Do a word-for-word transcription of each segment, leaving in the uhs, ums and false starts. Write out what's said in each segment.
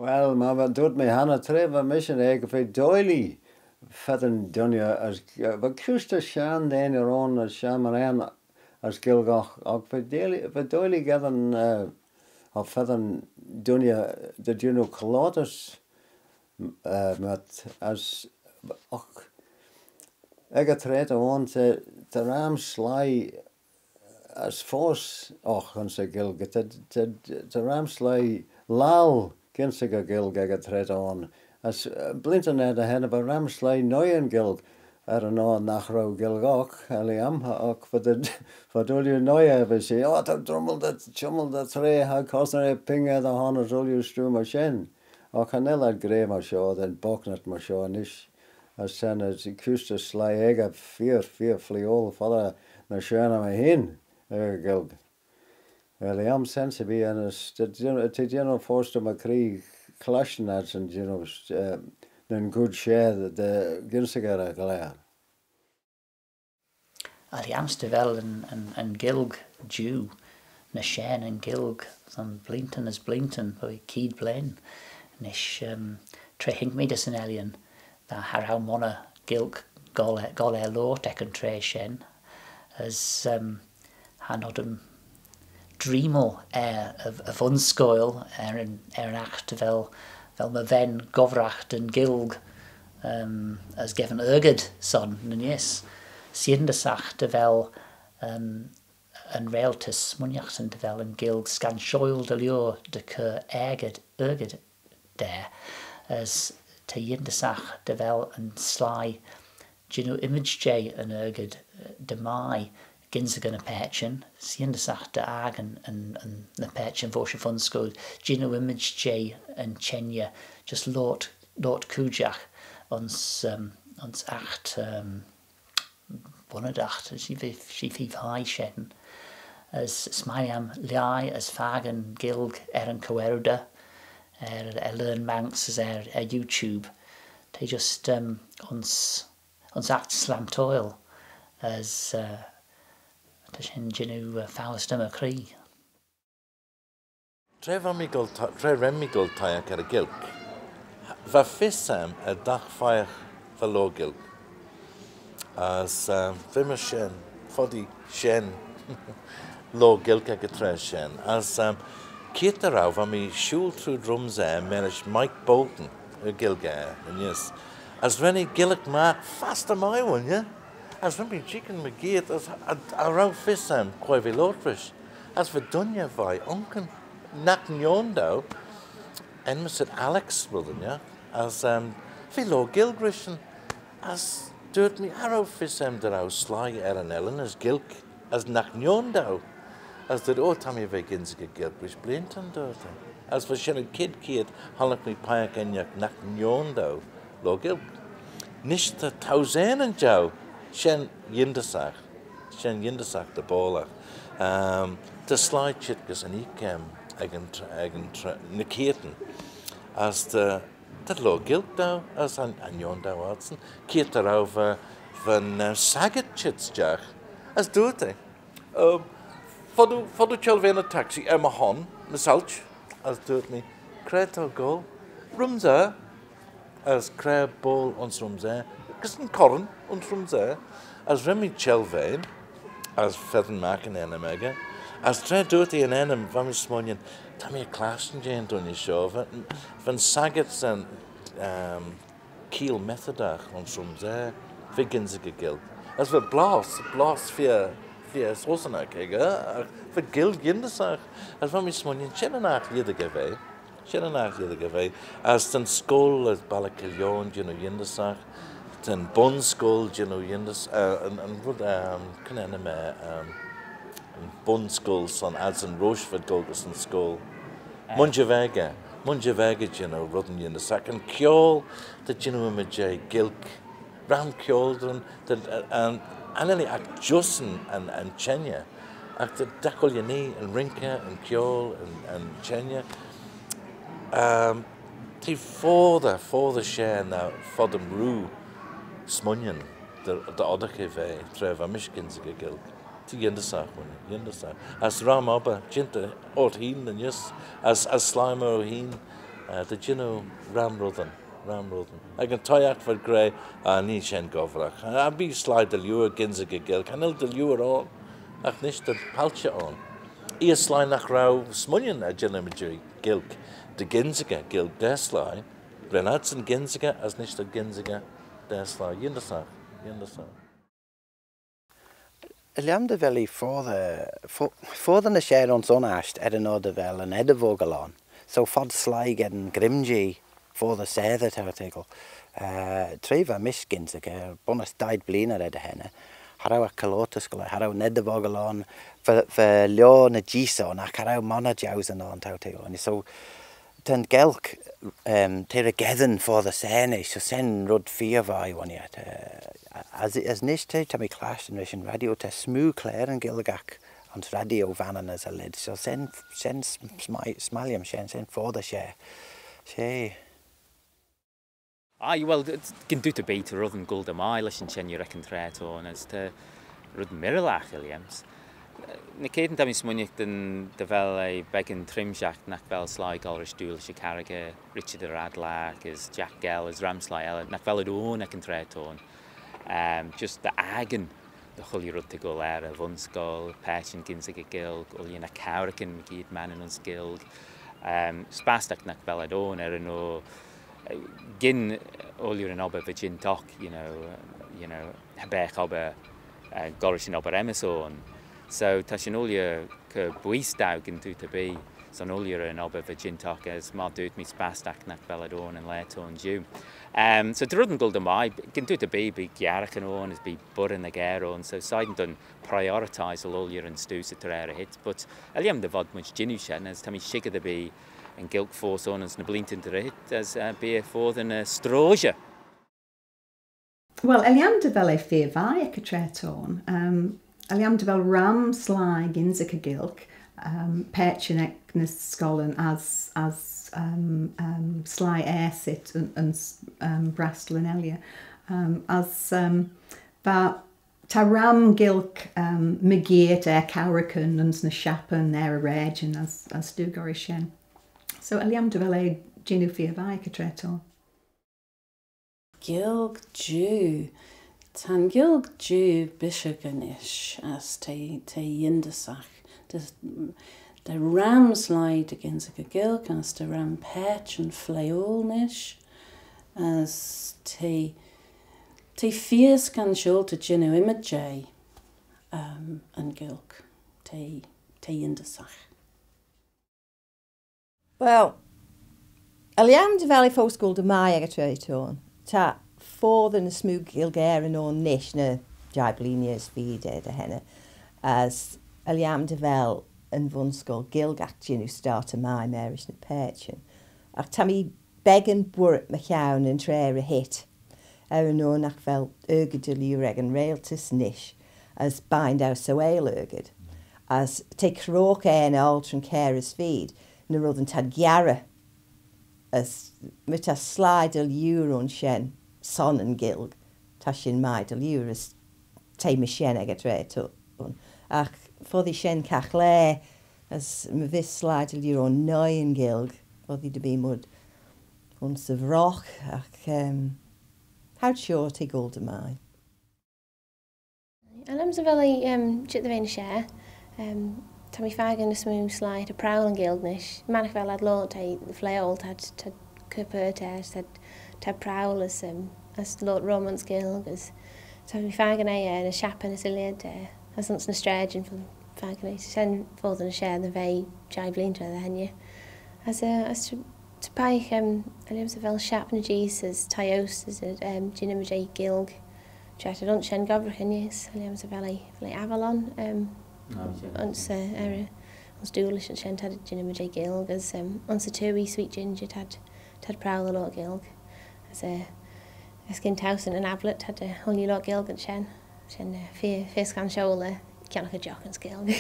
Well, myr va dooyrt mee hannah, tra va mish yn aeg, v'eh doillee feddyn dooinney as, va kuse da shenn deiney ayn as shenn marane as Gaelg oc, oc v'eh doillee, v'eh doillee geddyn, eh, feddyn dooinney dy jannoo colloudys, eh, myr, as, oc, ec y traa ayn, ta, ta ram sleih as foast, oc, ayns y Ghaelg, ta, ta, ta ram sleih laccal gynsaghey Gaelg ec y traa ayn. As, eh, bleeantyn er dy henney, va ram sleih nuyee Gaelg, er yn oyr nagh row Gaelg oc, er-lhiam, oc, va dooillee nuyee, va shiu, oh, ta drummle dy, çhummal dy traa, cha cosnee eh ping er dy hon as ooilley streeu myr shen. Oc, cha nel ad gra myr shoh, da'n bogganit myr shoh nish. As shen, eh, kuse da sleih echey feer, feer fliaghoil foddey ny shenn aym hene, eh, Gaelg. Er-lhiam, shen, s'erbee, as, ta jannoo, ta jannoo foast dy m'cree clashtyn adsyn, you know, eh, nyn cooid share dy, dy gynsaghey er y ghlare. Er-lhiam's dy vel yn, yn, yn Ghaelg jiu ny shenn yn Ghaelg son bleeantyn as bleeantyn, bee keead blein nish, ehm, tra haink mee dys yn Ellan, va, cha row monney Gaelg goll er, goll er loayrt ec yn traa shen, as, ehm, cha nod aym dreamal er y, y vunscoill, er yn, er yn aght vel, vel my ven gobbraghey yn Ghaelg, ehm, as geddyn argid son, nyn yss. S'yindyssagh dy vel, ehm, yn reiltys smooinaghtyn dy vel yn Ghaelg scanshoil dy liooar dy chur argid, argid da, as ta yindyssagh dy vel yn sleih jannoo ymmyd jeh yn argid, eh, dy mie gynsaghey ny paitçhyn, s'yindyssagh dy akin yn, yn, ny paitçhyn voish y vunscoill jannoo ymmyd jeh yn çhengey, just loayrt, loayrt cooidjagh ayns, ehm, ayns aght, ehm, bunnadaght, she v'eh, she v'eh vie shen. As s'mie lhiam lhaih as fakin Gaelg er yn Corroo, er, er Learn Manx as er, er YouTube. T'eh just, ehm, ayns, ayns aght slamptoil as, eh, ta shen jannoo, eh, foays dy m'cree. Tra va mee goll, tra ren mee goll toshiaght er y Ghaelg, va fys aym er dagh pheiagh va loayr Gaelg. As, eh, va mish shen, foddee shen, loayr Gaelg ec y traa shen. As, eh, keayrt dy row, va mee shooyl trooid Rhumsaa marish Mike Bolton, er Gaelg er, nyn yss. As ren ee Gaelg magh fastyr mie, vel, nagh? As ren mee jeeaghyn mygeayrt, as cha, cha row fys aym quoi v'eh loayrt rish. As va dooinney veih onkyn, nagh nione dou, enmyssit Alex, vel, nagh? As, ehm, v'eh loayr Gaelg rish shen. As dooyrt mee, cha row fys aym dy row sleih er yn Ellan as Gaelg, as nagh nione dou. As dooyrt, oh, ta mee er ve gynsaghey Gaelg rish bleeantyn, dooyrt eh. As va shen yn chied cheayrt, honnick mee peiagh ennagh nagh nione dou loayr Gaelg. Nish ta thousaneyn jeu, shen yindyssagh. Shen yindyssagh dy boallagh. Ehm, ta sleih çheet gys yn oik, ehm, ec yn tr-, ec yn tr-, ny keayrtyn. As ta, ta loayr Gaelg dou, as cha, cha nione dou adsyn. Keayrt dy row va, va'n, eh, saggyrt çheet stiagh, as dooyrt eh, ehm, foddee, foddee çhellvane y taxi er my hon, my sault, as dooyrt mee, cre t'ou goll? Rhumsaa. As cre boayl ayns Rhumsaa? Gys yn corran ayns Rhumsaa. As ren mee çhellvane, as feddyn magh yn ennym echey. As tra dooyrt eh yn ennym, va mee smooinaghtyn, ta mee er clashtyn jeh'n dooinney shoh, va, va'n saggyrt shen, ehm, Keeill Methodagh ayns Rhumsaa, v'eh gynsaghey Gaelg. As va bloss, bloss feer, feer Sostnag echey, agh va Gaelg yindyssagh. As va mee smooinaghtyn, shen yn aght lhisagh er ve. Shen yn aght lhisagh er ve. As ta'n scoill er Balley Keeill Eoin jannoo yindyssagh. Ta'n bun-scoill jannoo yindys-, eh, yn, yn red, ehm, cre'n ennym eh, ehm, yn bun-scoill son adsyn roish v'ad goll gys yn scoill. Munjavega, Munjavega jannoo reddyn yindyssagh. Yn chiaull, ta jannoo ymmyd jeh Gaelg. Ram chiaull, ta, ta, yn, yn, agh just yn, yn, yn çhengey. Agh ta, ta ooilley nhee, yn rinker, yn chiaull, yn, yn çhengey. Ehm, t'eh foddey, foddey share na foddym rieau smooinaghtyn dy, dy oddagh eh ve, tra va mish gynsaghey Gaelg. T'eh yindyssagh, vel, yindyssagh. As ram obbyr, jeant ort hene, nyn yss, as, as sleih myr oo hene, Eh, dy jannoo ram reddyn, ram reddyn. Ec yn toshiaght v'ad gra, ah, nee shen gobbragh. Cha bee sleih dy liooar gynsaghey Gaelg, cha nel dy liooar ayn, agh nish ta palçhey ayn. Eer sleih nagh row smooinaghtyn er jannoo Gaelg dy gynsaghey, Gaelg dy sleih. Ren adsyn gynsaghey as nish ta gynsaghey dy sleih. Yindyssagh, yindyssagh. Lhiam dy vel eh foddey, fo-, foddey ny share ayns un aght, er yn oyr dy vel yn eddyr-voggal ayn. So fod sleih geddyn grimjee foddey seyther, t'ou toiggal. Eh, tra va mish gynsaghey, bunnys daeed bleeaney er dy henney, cha row eh coltose, cha row yn eddyr-voggal ayn, va, va lioar ny jees ayn, agh cha row monney jeusyn ayn, t'ou toiggal. So, ta'n Ghaelg, em, t'eh ry-gheddyn foddey seyr nish, so shen red feer vie, ghooinney ad. Eh, as, as nish, ta, ta mee clashtyn rish yn radio, ta smoo clare yn Ghaelg agh ayns radio Vannin as y lheid. So shen, shen sm-, smy-, smie lhiam shen, shen foddey share. She. Aye, well, d-, d-, gyn dooyt erbee, ta reddyn goll dy mie lesh yn çhengey ec yn traa t'ayn, as ta red mirrilagh, er lhiams. Ny keayrtyn ta mee smooinaghtyn dy vel eh beggan trimshagh nagh vel sleih goll rish Doolish y Carragher, Richard y Radlaghey, as Jack Gell, as ram sleih elley, nagh vel ad ayn ec yn traa t'ayn. Em, just dy akin dy chooilley red ta goll er y vunscoill, paitçhyn gynsaghey Gaelg, ooilley ny cowraghyn mygeayrt Mannin ayns Gaelg. Em, s'bastagh nagh vel ad ayn er yn oyr, eh, gyn ooilley yn obbyr va jeant oc, you know, eh, you know, cha beagh obbyr, eh, goll rish yn obbyr Emma ayn. So, ta shin ooilley cur bwooise daue gyn dooyt erbee, son ooilley yn obbyr va jeant oc, as myr dooyrt mee, s'bastagh nagh vel ad ayn yn laa t'ayn jiu. Em, so ta reddyn goll dy mie, gyn dooyt erbee, bee giarraghyn ayn, as bee boirey ny gare ayn, so shegin dooin prioritise ooilley yn stoo 'sy traa ry heet, but er lhiam dy vod mayd jannoo shen, as ta mee shickyr dy bee yn Ghaelg foast ayn ayns ny bleeantyn dy ry heet, as, eh, bee eh foddey ny stroshey. Well, er lhiam dy vel eh feer vie ec y traa t'ayn, em, er lhiam dy vel ram sleih gynsaghey Gaelg, em, paitçhyn ec ny scoillyn as, as, em, em, sleih aarsit yn, yn s-, em, brasteil yn elley. Em, as, em, va, ta ram Gaelg, em, mygeayrt er cowraghyn ayns ny shappyn, er y raaidyn as, as dooinney shen. So, er lhiam dy vel eh jannoo feer vie ec y traa t'ayn. Gaelg Jiu. Ta'n Ghaelg Jiu bishagh nish, as t'eh, t'eh yindyssagh. T'eh, t'eh ram sleih dy gynsaghey Gaelg, as t'eh ram paitçhyn fleayhoil nish, as t'eh, t'eh feer scanshoil dy jannoo ymmyd jeh, um, yn Ghaelg. T'eh, t'eh yindyssagh. Well, er lhiam dy vel eh foast goll dy mie ec y traa t'ayn, ta foddey ny smoo Gaelgeyryn ayn nish na jeih bleeaney as feed er dy henney, as er lhiam dy vel yn vunscoill Gaelg ec jannoo startey mie marish ny paitçhyn. Agh ta mee beggan boirit mychione yn traa ry heet, er yn oyr nagh vel argid dy liooar ec yn reiltys nish, as bee daue sauail argid. As t'eh croagh er ny olteyn kiare as feed, ny reddyn t'ad gearey, as my ta sleih dy liooar ayns shen son yn Ghaelg, ta shin mie dy liooar, as t'eh myr shen ec y traa t'ayn. Agh foddee shen caghlaa, as my vees sleih dy liooar ayns ny Gaelg, foddee dy bee mayd ayns y vrock, agh, em, choud's shoh t'eh goll dy mie. Er lhiam's dy vel eh, em, çheet dy ve ny share, em, ta mee fakin ny smoo sleih, ta prowal yn Ghaelg nish. Mannagh vel ad loayrt, t'eh fleayhoil, t'ad, t'ad cur paart er, t'ad, t'ad prowal as, em, as loayrt ro-ymmyds Gaelg, as ta mee fakin eh, eh, ny shappyn as y lheid, eh, as ayns ny straidyn, fakin eh, shen foddey ny share dy ve jeih bleeantyn er dy henney. As, eh, as ta, ta peiagh, em, er lhiam's dy vel shappyn jees as thie-oast as, eh, em, jannoo ymmyd jeh Gaelg. Cha vel ad ayns shen gobbraghyn, yes, er lhiam's dy vel eh, vel eh Avalon, em, ayns, eh, er, ayns Doolish ayns shen t'ad jannoo ymmyd jeh Gaelg, as, em, ayns y twoaie Sweet Ginger t'ad, t'ad prowal loayrt Gaelg. As, eh, as gyn towse yn ablett, t'ad, eh, ooilley loayrt Gaelg ayns shen. Shen, eh, feer, feer scanshoil, eh, kionnagh y jock ayns Gaelg.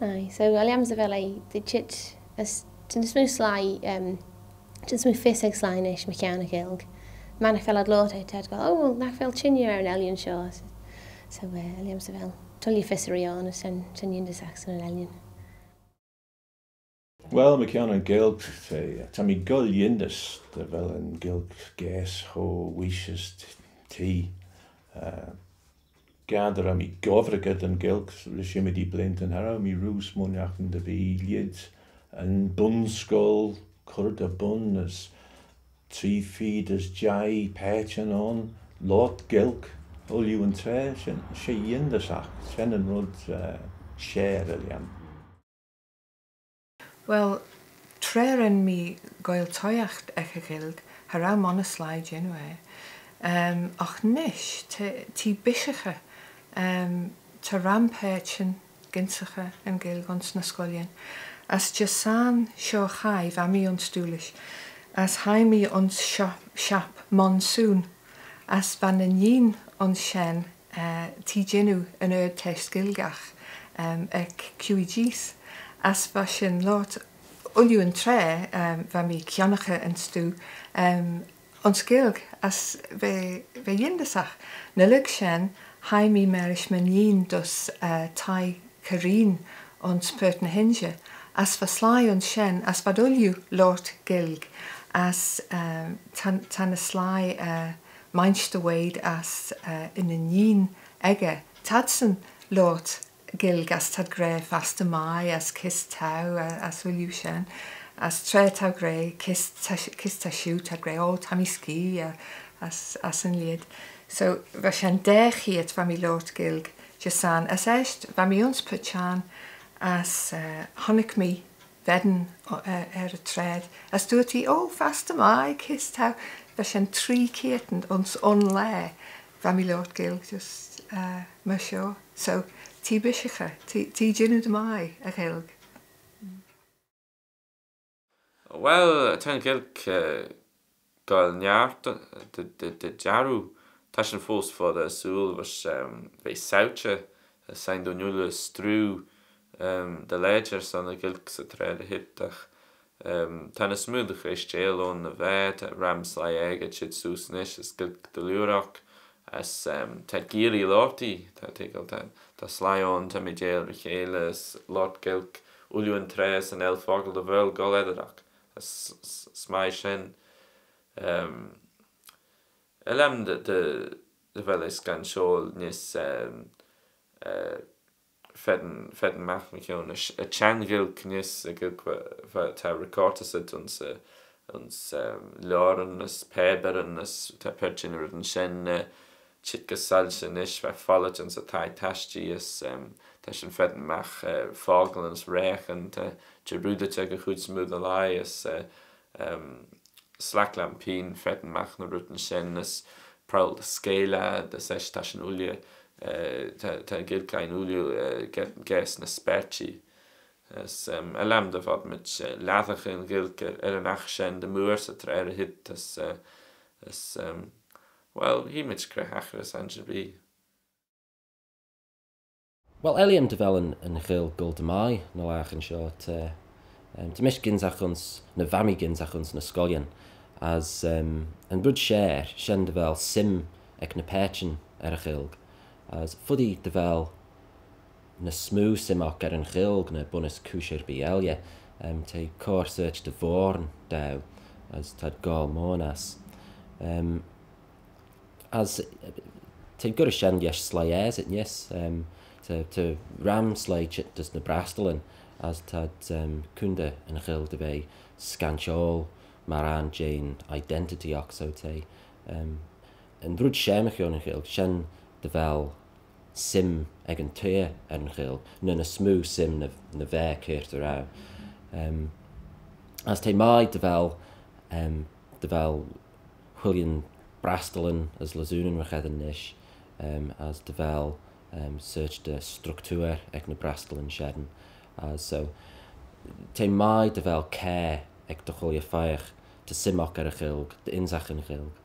Aye, so, er lhiam's dy vel eh, dy çheet, as, t'eh ny smoo sleih, em, t'eh ny smoo fys ec sleih nish mychione y Ghaelg. Mannagh vel ad loayrt, eh, t'ad goll, oh, well, nagh vel çhengey er yn ellan shoh. So, so, eh, er lhiam's dy vel tooilley fys urree ayn, as shen, shen yindyssagh son yn ellan. Well, mychione yn Ghaelg, ta, ta mee goll yindys dy vel yn Ghaelg gaase cho vooish as t-, t'ee. Eh, Ga dy row mee gobbraghey da'n Ghaelg rish ymmodee bleeantyn cha row mee rieau smooinaghtyn dy ve lheid yn bun-scoill, cur dy bun as tree feed as jeih paitçhyn ayn, loayrt Gaelg ooilley yn traa, she, she yindyssagh, shen yn red, eh, share, er lhiam. Well, tra ren mee goaill toshiaght ec y Ghaelg, cha row monney sleih jannoo eh. Em, agh nish, ta, t'ee bishaghey, em, ta ram paitçhyn gynsaghey yn Ghaelg ayns ny scoilleyn. As jeh'n shenn shoh chaie va mee ayns Doolish, as hie mee ayns shap, shap Monsoon, as va ny inneen ayns shen eh, t'ee jannoo yn ard-test Gaelgagh, em, ec Q E Gs. As va shin loayrt ooilley yn traa, em, va mee kionnaghey yn stoo, em, ayns Gaelg, as v'eh, v'eh yindyssagh. Ny lurg shen, hie mee marish my inneen dys, eh, thie Kirreen ayns Purt ny h-Inshey, as va sleih ayns shen, as v'ad ooilley loayrt Gaelg, as, em, ta, ta ny sleih, eh, Mainshtyr Wade as, eh, yn inneen echey, t'adsyn loayrt Gaelg as t'ad gra fastyr mie as kys t'ou, eh, as ooilley shen, as tra t'ou gra kys ta, kys ta shiu, t'ad gra, oh, ta mee skee, eh, as, as y lheid. So, va shen daa cheayrt va mee loayrt Gaelg jeh'n shenn, as eisht va mee ayns purt çhiarn, as, eh, honnick mee ven, eh, er y traid, as dooyrt ee, oh, fastyr mie, kys t'ou. Va shen tree keayrtyn ayns un laa, va mee loayrt Gaelg just, eh, myr shoh. So, t'ee bishaghey, t'ee, t'ee jannoo dy mie, y Ghaelg. Well, ta'n Ghaelg, eh, goaill niart dy, dy, dy jarroo. Ta shin foast foddey ersooyl, va, em, v'eh sauçhey, as shegin dooin ooilley stroo, em, dy lajer son y Ghaelg 'sy traa dy heet, agh, em, ta ny smoo dy ghreesteil ayn ny va, ta ram sleih aegey çheet seose nish as Gaelg dy liooar oc, as, em, t'ad geearree loayrt ee, ta, ta, ta, ta sleih ayn, ta mee jehil ry-cheilley, as loayrt Gaelg ooilley yn traa as yn el-fockle dy Vaarle goll eddyr oc, as, as, as mie shen, em, Er-lhiam dy, dy, dy vel eh scanshoil neesht, em, eh, feddyn, feddyn magh mychione, y sh-, y çhenn Ghaelg neesht, y Ghaelg va, va ta recortysit ayns, eh, ayns, em, lioaryn as pabyryn as ta paart jannoo reddyn shen, eh, çheet gys soilshey nish, va follit ayns y thie tashtee as, em, ta shin feddyn magh, eh, focklyn as raaghyn, ta jarroodit ec y chooid smoo dy leih as, eh, em, slack lampeen, feddyn magh ny reddyn shen, as prowal dy skeayley, as eisht ta shin ooilley, eh, ta, ta Gaelg ain ooilley, eh, ga-, gaase ny s'berçhee. As, em, er-lhiam dy vod mayd, eh, lasaghey yn Ghaelg er, er yn aght shen dy mooar 'sy traa dy heet, as, eh, as, em, well, hee mayd cre haghyr as ansherbee. Well, er-lhiam dy vel yn, yn Ghaelg goll dy mie ny laghyn shoh, ta, em, ta mish gynsagh ayns, ny va mee gynsagh ayns ny scoilleyn, as, em, yn red share, shen dy vel sym ec ny paitçhyn er y Ghaelg, as foddee dy vel ny smoo sym oc er yn Ghaelg na bunnys cooish erbee elley, em, t'eh cur sorçh dy voyrn daue, as t'ad goll mooarn ass. Em, As, eh, t'eh goll rish shen lesh sleih ass, eh, nish, em, ta, ta ram sleih çheet dys ny brastyllyn, as t'ad, em, coontey yn Ghaelg dy ve scanshoil myr ayrn jeh'n identity oc, so t'eh, em, yn red share mychione yn Ghaelg, shen dy vel sym ec yn tooilley er yn Ghaelg, ny, ny smoo sym na, na va kiart dy row. Em, as t'eh mie dy vel, em, dy vel whilleen brastyllyn as lesoonyn ry-gheddyn nish, em, as dy vel, em, sorçh dy structoor ec ny brastyllyn shen. As so, t'eh mie dy vel caa ec dy chooilley pheccah ta sym oc er y Ghaelg, dy ynsagh yn Ghaelg,